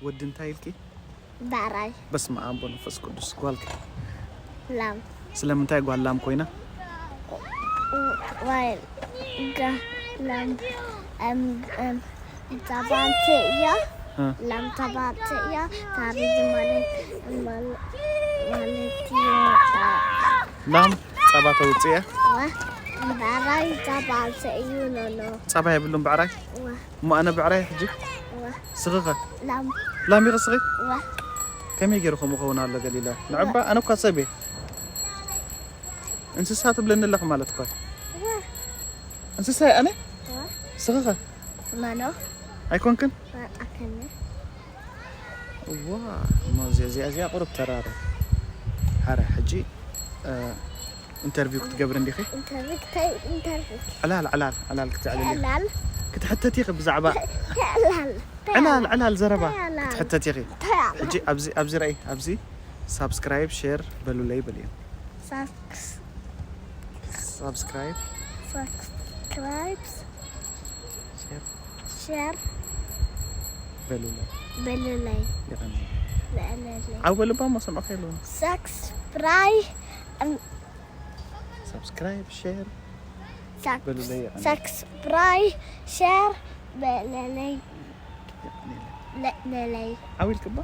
ወዲ እንታይ ኢልኪ? ባራይ በስመ ኣብ ወመንፈስ ቅዱስ። ጓልኪ ላም ስለምንታይ ጓል ላም ኮይና? ዋይ ጋ ላም እም እም ተባልተ እያ። እ፣ ላም ተባልተ እያ። ታሪድ ማለት ማለት ማለት እዩ። ላም ጸባ ተውጽእ እያ። ዋ ባራይ ተባልተ እዩ። ኖኖ ጸባ የብሉን ብዕራይ። ዋ እሞ ኣነ ብዕራይ ሕጂ ዋ ስኽኸ ላም ላም ይኸስኺ? ዋ ከመይ ገይሩ ከምኡ ኸውን ኣሎ ገሊላ? ንዕባ ኣነ እኳ ሰብ እየ። እንስሳ ትብለኒ ኣለኺ ማለት እኳ። ዋ እንስሳ እየ ኣነ? ዋ ስኽኸ ማኖ ኣይኮንክን? ኣከነ ዋ እሞ እዚኣ እዚኣ እዚኣ ቁሩብ ተራረ። ሓረ ሕጂ እ፣ ኢንተርቪው ክትገብር እንዲኺ? ኢንተርቪው እንታይ ኢንተርቪው ዕላል ዕላል ዕላል ክትዕልል ኢኺ? ዕላል ክትሕተት ኢኺ ብዛዕባ ዕላል ዕላል ዕላል ዘረባ ዕላል። ክትሕተት ኢኺ። ዕላል ሕጂ ኣብዚ ኣብዚ ራእይ ኣብዚ ሳብስክራይብ ሼር በሉለይ በልዮ። ሳብስ- ሳብስክራይብ ሳብስክራይብ ሼር ሼር በሉለይ። በሉለይ የቐንየለይ። በሉለይ ዓው በልባ እሞ ሰምዕካ የለውን። ሳብስክራይብ ሳብስክራይብ ሼር በሉለይ። የቐንየለይ። ሳብስክራይብ ሼር በሉለይ የቐንየለይ። ለለለይ ዓው ኢልክባ?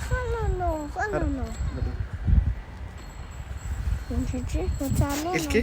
ኸኖኖ ኸኖኖ በሉ። እንጂ ወታሎ ኢልኪ?